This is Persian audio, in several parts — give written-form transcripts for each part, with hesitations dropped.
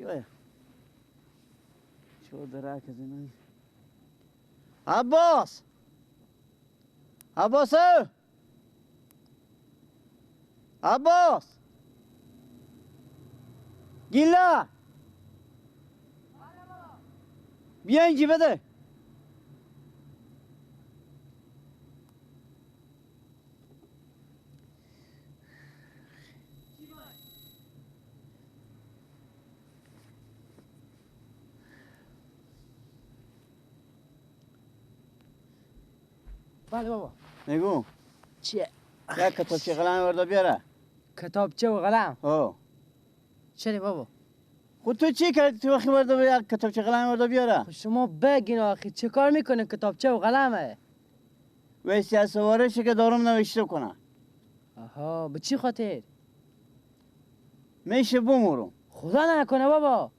چیه؟ چه درک از اینا؟ عباس! عباس! عباس! گیلا! بیا اینجی بده. بله بابا. نگو چیه؟ یک کتابچه قلم وردا بیاره. کتابچه و قلم؟ آه. چرا بابا؟ خود تو چی کردی تو وقتی وردا یک کتابچه قلم وردا بیاره؟ خب شما بگین آخه چه کار میکنه کتابچه و قلمه؟ وصیت سوارشی که دارم نوشته کنه. آها، به چی خاطر؟ میشه بمورم. خدا نکنه بابا.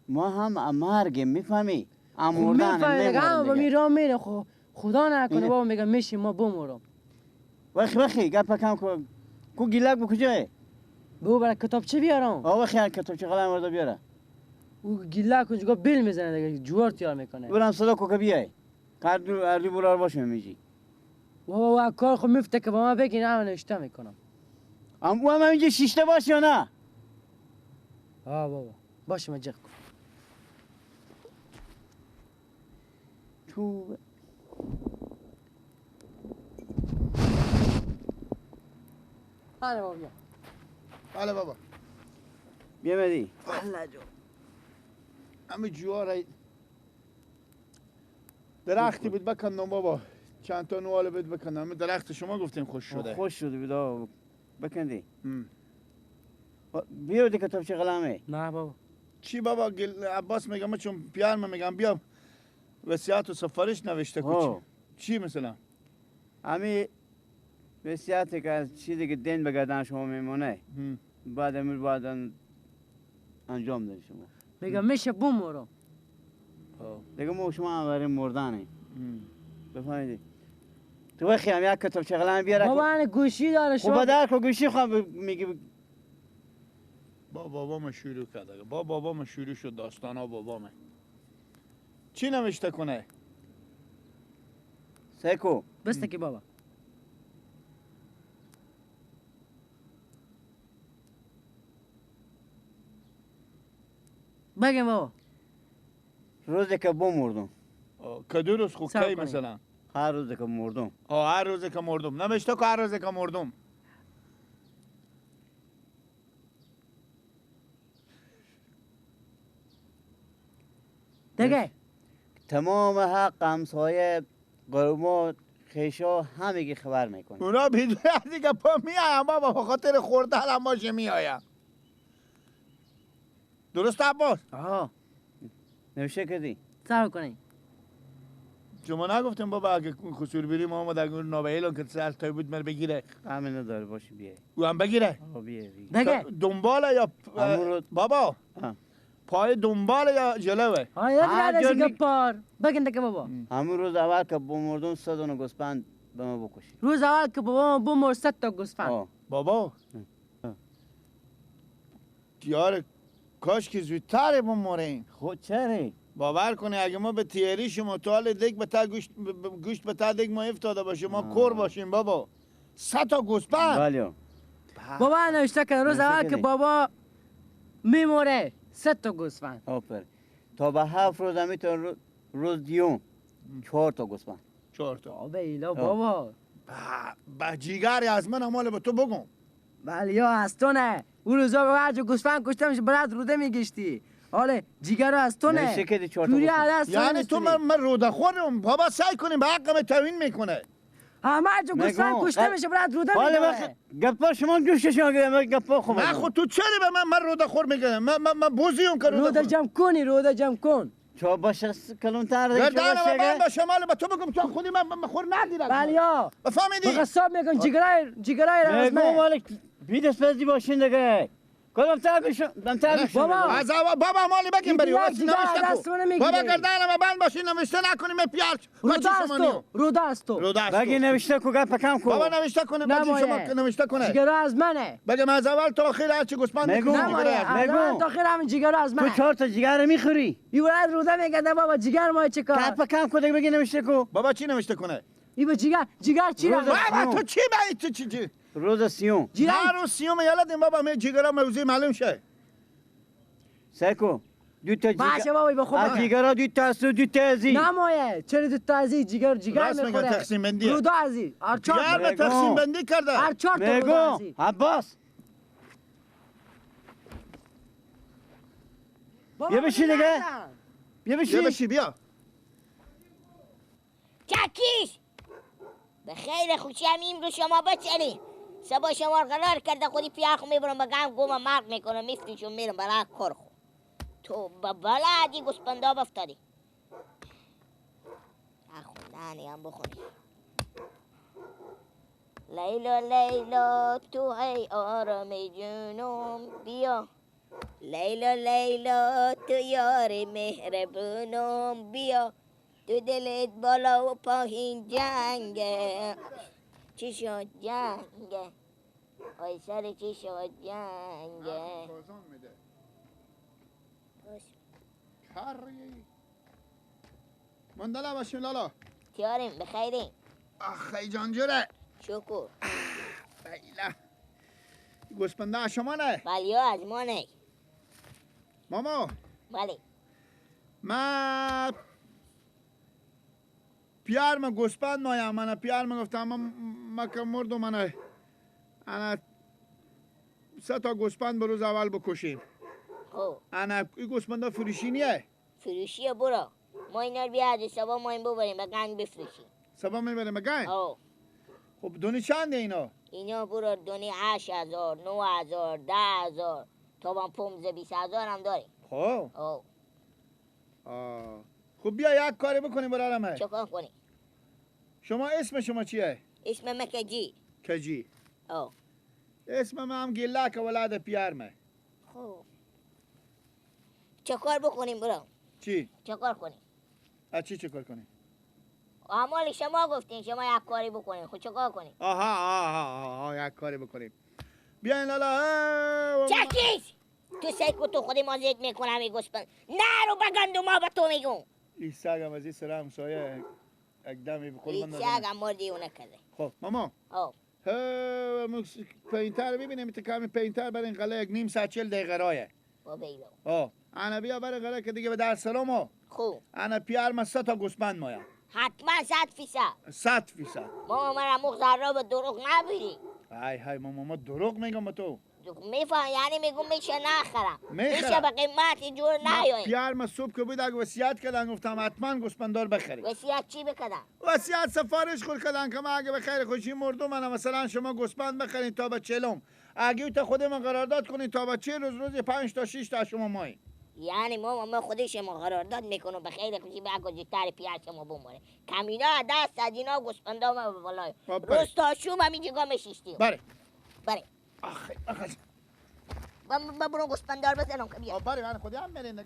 ما هم مرگیم میفهمی؟ امردن نمیمورم. میرم میره خب خدا نکنه بابا میگم میشیم ما بمورم. وخی وخی گپ کم کو کو گیلک به کجای؟ بابا برای کتابچه بیارم. آه وخی کتابچه قلم وردا بیاره. او گیلک اونجا بیل میزنه دیگه جوار تیار میکنه. برم صدا کو که بیای. کار اردو بولار باشه میجی. بابا وا کار خو میفته که با ما بگین من نوشته میکنم. ام او هم اینجا شیشته باشه یا نه؟ آه بابا باشه ما جق کن. تو بله بابا بیا. بله بابا. بیا مدی. بله جو. همه جوار درختی بود بکندم بابا. چند تا نواله بود بکندم. درخت شما گفتیم خوش شده. خوش شده بود بکندی. بیا دیگه کتابچه قلمه. نه بابا. چی بابا عباس میگم چون پیار میگم بیا وصیت و سفارش نوشته کو. چی مثلا؟ همین وصیتی که از چیزی که دین به گردن شما میمونه بعد امیر بعد انجام دادی شما. میگم میشه بمورم. دیگه ما شما برای مردنه. بفهمیدی؟ تو وقتی هم یک کتابچه قلم بیاره. بابا من گوشی داره شما. خب در کو گوشی خواهم میگی. با بابام شروع کرد. با بابام شروع شد داستانا بابامه. چی نوشته کنه؟ سیکو. بس که بابا. بگم بابا. روزی که بمردم. کدو روز خو کی مثلا؟ هر روزی که مردم. آه هر روزی که مردم. نوشته که هر روزی که مردم. دیگه تمام حق همسایه قوما خیشا همگی خبر میکنه. اونا بیدونه دیگه پا میایم بابا به خاطر خوردن هم باشه میایم. درست عباس؟ آه نوشته کردی؟ صبر کنی. شما نگفتیم بابا اگه خسور بریم ما در نابهیلان که سر تای بود من بگیره. همین نداره باشه بیای. او هم بگیره؟ آه بیای. دیگه دنباله یا بابا؟ پای دنبال یا جلوه؟ آه یه دیگه پار بگین دیگه بابا. همون روز اول که بمردم 100 دونه گوسفند به ما بکشی. روز اول که بابا بمرد 100 تا گوسفند. بابا یار کاش که زودتر بمریم. خود چرا؟ باور کنی اگه ما به تیری شما تا حال دیگ به تا گوشت به تا دیگ ما افتاده باشه ما کور باشیم بابا. 100 تا گوسفند. بله. بابا نوشته که روز اول که بابا میموره 100 تا گوسفند. آفرین. تا به 7 روز هم میتون روز دیوم 4 تا گوسفند. 4 تا. آبه ایلا بابا. با جیگری از من مال به تو بگم. بله یا از تو نه. اون روزا به هر گوسفند کشته میشه برات روده میگشتی. آره جیگر از تو نه. یعنی تو من روده خورم بابا سعی کنیم به حقم توهین میکنه. همه جو گوسفند کشته میشه برات روده میگه. گپا شما گوش شما گپا خوب. نه خود تو چرا به من روده خور میگم؟ من بوزیم که روده جمع کنی روده جمع کن. چه باشه کلونتر دیگه چه باشه؟ من با شمال با تو بگم تو خودی من خور ندیرم. بله یا. بفهمیدی؟ بقصاب میگن جیگرای جیگرای میگم مالک بیدست پزی باشین دیگه. کدام تابش بابا از بابا مالی بگیم بری نوشته کو بابا گردنم بند باشی نوشته نکنیم پیار رودا است رودا است بگی نوشته کو گپ کم کو بابا نوشته کنه بچی شما نوشته کنه جگر از منه بگم از اول تا آخر هرچی گوسفند میگم تا آخر همین جگر از منه تو چهار تا جگر میخوری این ولد رودا میگه بابا جگر ما چه کار گپ کم کو دیگه بگی نوشته کو بابا چی نوشته کنه ای با جگر جگر چی بابا تو چی بای تو چی روز سیوم نه روز سیوم یادم بابا می جگرا موضوع معلوم شه سیکو دو تا جگر باشه بابا بخور از جگرا دو تا از دو تا ازی نه مایه چرا دو تا ازی جگر جگر میخوره تقسیم بندی رودا ازی ارچار تقسیم بندی کرده ارچار تا رودا ازی عباس بیا بشین دیگه بیا بشین بیا بشین بیا چکیش به خیر خوشی هم امروز شما بچنی سبا شما قرار کرده خودی پیاخ میبرم بگم گوم مرگ میکنم میفتیشم میرم برای کار خو تو با بلدی گوسپندا بفتادی خوندنی هم بخونی لیلا لیلا تو ای آرام جونم بیا لیلا لیلا تو یار مهربونم بیا تو دلت بالا و پایین جنگه چی شد جنگه آی سر چی شد جنگه مندلا باشیم لالا تیاریم بخیریم آخ ای جان جوره شکر لیلا گوسپنده شما نه بله از ما نه ماما بله ما پیار ما گوسپند مایم من پیار ما گفتم ما که مردم من انا سه تا گوسپند به روز اول بکشیم خب انا این گوسپندا فروشی نیه فروشیه برو ما اینا رو بیا از صبح ما این ببریم به گنگ بفروشیم صبح میبریم به گنگ؟ خب دونی چنده اینا؟ اینا برو دونی 8,000 9,000 10,000 تا با 15-20,000 هم داریم خب خب بیا یک کاری بکنیم برادرم چه کار کنیم؟ شما اسم شما چیه؟ اسم من کجی کجی اسم من هم گلک ولد پیارمه خب چه کار بکنیم برو؟ چی؟ چه کار کنیم؟ از چی چه کار کنیم؟ اعمال شما گفتین شما یک کاری بکنیم خب چه کار کنیم؟ آها آها آها یک کاری بکنیم بیاین لالا چکیش تو سیکو تو خودی ما زید میکنم ای گوسپند نه رو بگندو ما به تو میگم این سگم از این سر همسایه اقدامی به خود این سگم مردی اونه کرده خب ماما پینتر ببینیم کمی پینتر بر این قله یک نیم ساعت 40 دقیقه رایه با انا بیا برای قله که دیگه به در سلامو خوب انا پیار ما 3 تا گوسپند مایم حتما 100%. 100%. ماما من مخ ذره به دروغ نبینی. های های ماما ما دروغ میگم به تو. میفهم یعنی میگم میشه نخرم. میشه به قیمت اینجور نیایی. پیار ما صبح که بود اگه وصیت کردن گفتم حتما گوسپندار بخری. وصیت چی بکردن؟ وصیت سفارش خور کردن که ما اگه به خیر خوشی مردم من مثلا شما گوسپند بخرین تا به 40 اگه تا خود من قرارداد کنین تا به 40 روز روزی 5 تا 6 تا شما مای. یعنی ما خودش ما قرارداد میکنم به خیر خوشی به اگه زودتر پیار شما بمونه. کمینا دست از اینا گوسپندا ما بالای. روز تا شوم همین جگاه میشیشتیم. بله. بله. آخه آخه من برو گوسپندار بزنم که بیا. بله من خودم میرم.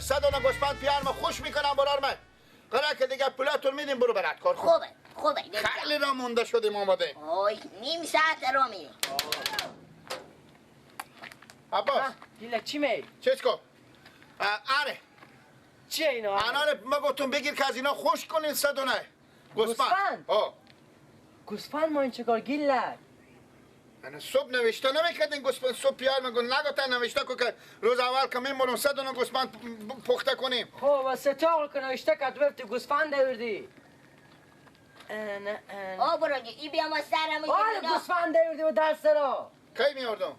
صد گوسپند پیار ما خوش میکنم برار من قرار که دیگه پولاتون میدیم برو برات کار خوبه خوبه خیلی را مونده شدیم آمده آی نیم ساعت را میریم عباس گیلک چی می؟ چیز کن آره چیه اینا؟ انار ما گفتم بگیر که از اینا خوش کنین 109 گوسفند. آه گوسفند ما این چه کار گیلک؟ من صبح نوشته نمیکردین گوسفند صبح پیار میگن نگفتن نوشته کو که روز اول که میمونم 109 گوسفند پخته کنیم. خب و سه تا که نوشته کرد تو گوسفند آوردی. نه آ برو ای بیا ما سرم آره گوسفند آوردی و درس را. کی میاردم؟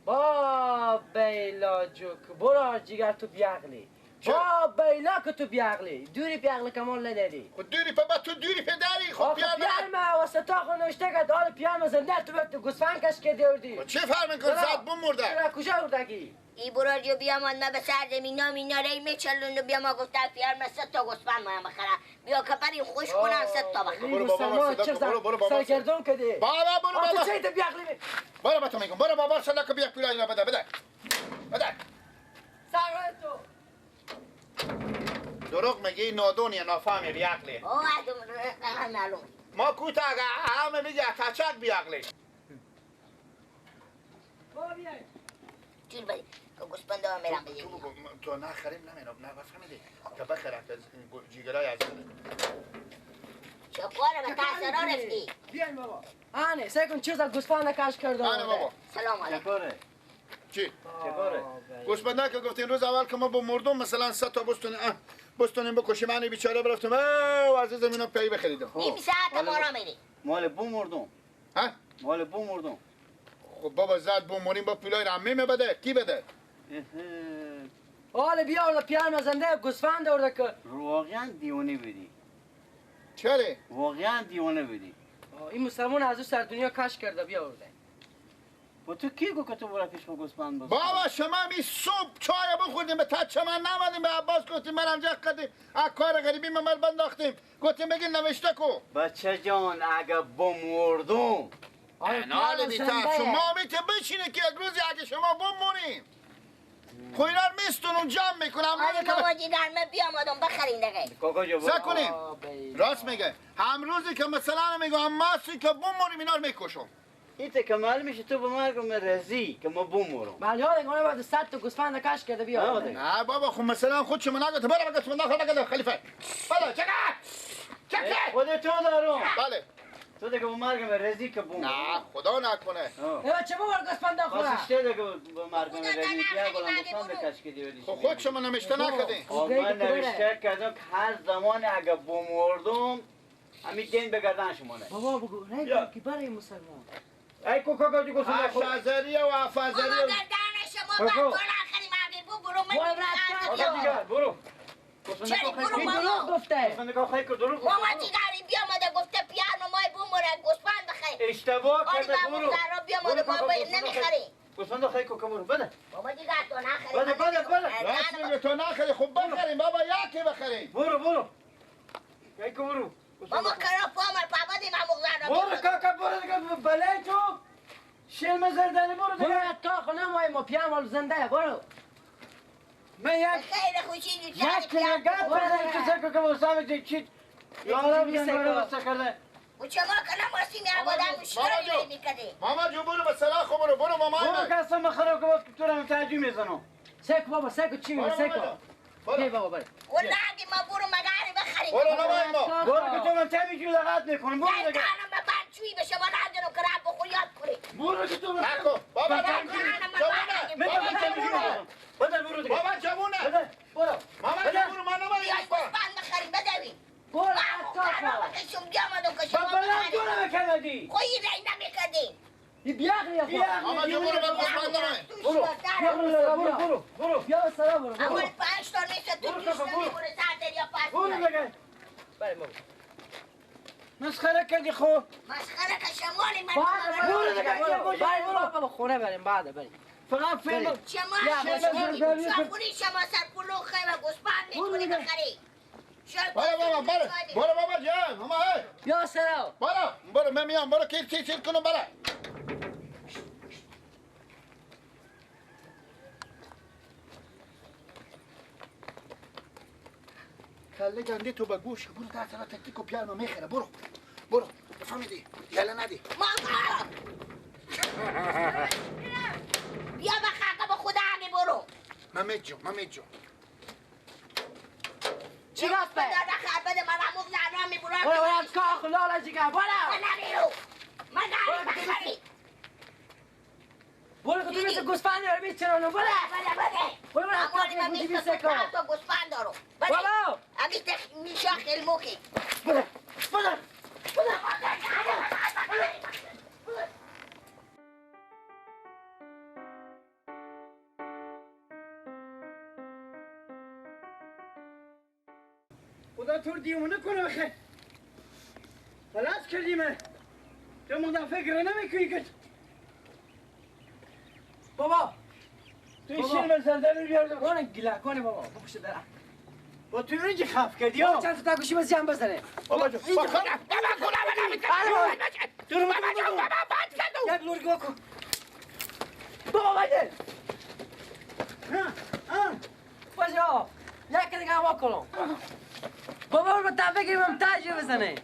با بیلا جوک برو جیگر تو بیعقلی. با بیلا که تو بیعقلی دوری بیعقل کمال نداری. خب دوری پا تو دوری پدری. خب پیار ما واسه تا خو نوشته کرد آره پیار ما زنده تو گوسفند کش کردی آوردی. چه فرق میکنه زد بوم مرده. کجا آوردی؟ ای برو جو بیا ما به سر زمینا مینا ری میچلون بیا ما گفتم پیار ما 3 تا گوسفند ما بخره بیا که بریم خوش کنم 3 تا بخره. برو بابا برو برو بابا سرگردون کردی. بابا برو بابا تو چه تو بیعقلی؟ برو با تو میگم برو بابا صدا که بیا پیلا اینا بده بده بده سر تو دروغ میگی نادونی نافهمی بیعقلی. اوه معلوم ما کوتا همه میگه تچک بیعقلی. بابا بیای چون بده که گوسفندا میرم بده. تو نخریم نمیرم نه فهمیدی که بخرم جیگرای از چه کاره به تاثیرا رفتی؟ بیاین بابا. آنه سعی کن چیزا گوسفند کاش کردم. آنه بابا. سلام علیکم. چه چی؟ چه کاره؟ گوسفندا که گفتین روز اول که ما با مردم مثلا 100 تا بستونیم بکشیم من بیچاره برفتم او عزیز اینا پی بخریدم. نیم ساعت ما را میری. مال بو مردم. ها؟ مال بو مردم. خب بابا زد بو موریم با پولای رمه بده کی بده؟ حالا بیا آورده پیار زنده گوسفند آورده که واقعا دیوانه بودی. چرا؟ واقعا دیوانه بودی. این مسلمان از سر دنیا کش کرده بیا آورده. با تو کی گفت که تو برو پیش گوسفند بخور؟ بابا شما می صبح چای بخوردیم به تچ من نمدیم به عباس گفتیم من هم جخ کردیم از کار غریبی من بنداختیم گفتیم بگین نوشته کو. بچه جان اگه بمردم نال بی‌تر شما میته بشینه که یک روزی اگه شما بمونیم خب اینا رو میستونم جمع میکنم. آره بابا جیگر من بیام آدم بخریم دیگه. کاکا جو سکنیم راست میگه. هم روزی که مثلا میگم ماسی که بمونیم اینا رو میکشم. این که معلوم میشه تو به مرگم رضی که ما بمورم. بله ها دیگه باید 100 تا گوسفند کش کرده بیا. نه بابا خب مثلا خود شما نگفت برو بگو نخور نگو خلیفه. بله چکا چکا خودت تو دارم. بله تو دیگه به مرگم رضی که بمورم. نه خدا نکنه. ای چه بابا گوسفند خوره. واسه دیگه به مرگم رضی بیا گلم گوسفند کش کردی. خب خود شما نوشته نکردین. من نوشته کردم که هر زمان اگه بمردم همین دین به گردن شما نه. بابا بگو نه که برای مسلمان. ای کوکا جو گوسفند خور. هزاری و 7000 بابا گردن شما بعد بالا آخری مردی بو برو من برو. چرا برو دروغ گفته. گوسفند که خیلی دروغ گفته. ماما جیگری بیا ماده گفته پیانو مای بمره گوسفند بخری. اشتباه کرده برو. بیا ماده بابا نمیخری. گوسفند خیلی کوکا برو بده. بابا جیگر تو نخری. بده بده بده. راست میگه تو نخری. خب بخریم بابا یکی بخریم. برو برو. ای کو برو. بابا کرا پامر بابا دی مغزر برو کاکا برو دیگه بلای تو شیر مزردنی برو دیگه. برو تا خونه مای ما پیام زنده برو. من یک خیر خوشی یک نگاه بزن که سکو که واسه چی یارا بیان برو واسه کرده. و چما کنم واسه می آدم شیر میکردی. ماما جو برو به سلاح خو برو برو ماما. برو قسم خراب که واسه تو رو تعجب میزنم. سکو بابا سکو چی میگه سکو. بی بابا برو. والله ما برو مگاری بخریم. برو نمای ما. برو که تو من تمی جو لغت میکنم. برو دیگه. من بچوی به شما ندارم که رب بخور یاد کنی. برو که تو نکن بابا نکن. جوونه بده برو دیگه. بابا جوونه. برو. ماما جوونه ما نمای یک بند بخریم بدوی. برو تا شما بیامدم که شما بابا برو کردی. خوی رای نمیکردی. بیاغلی بیاغلی. ماما جو برو بابا برو برو برو برو بیا سلام برو. اول 5 تا نیست تو توش نمیبره سر دریا پس. برو دیگه. برو بابا. مسخره کردی خب. مسخره که شمالی من. برو دیگه. برو بابا خونه بریم بعد بریم. فقط فیلم شما شما شما سر پلو خیر و گوسفند میتونی بخری. برو بابا برو برو بابا جان ماما. بیا سلام. برو برو من میام برو کیر چی چی کنم برو. کله گنده تو به گوش برو در سرا تکتیک و پیار ما میخره برو برو بفهمیدی یلا ندی ماما بیا بخاک به خدا همی برو من میجو من میجو. چی گفت؟ بده بده من همون زنرا میبرم. برو برو کاخ لالا جیگر برو. من نمیرو. من نمیرو. برو که تو مثل گوسفند داری میچرانم. برو. بده بده. برو برو من بیست تا گوسفند دارم. برو. امی تخ میشا خلموکی. برو. برو. برو. خدا تو رو دیوانه کنه بخیر. خلاص کردی من. تو مدام فکر نمیکنی که بابا تو این شیر من سردر بیاردم. کنه گله کنه بابا بپشت درخت. با تو اینجا خف کردی ها. چند تا گوشی بزن بزنه. بابا جون بابا بابا بابا یک لور گو کن. بابا بایده. ها ها. باشه یک دیگه هوا کنم. بابا رو تا بگیرم تاج بزنه.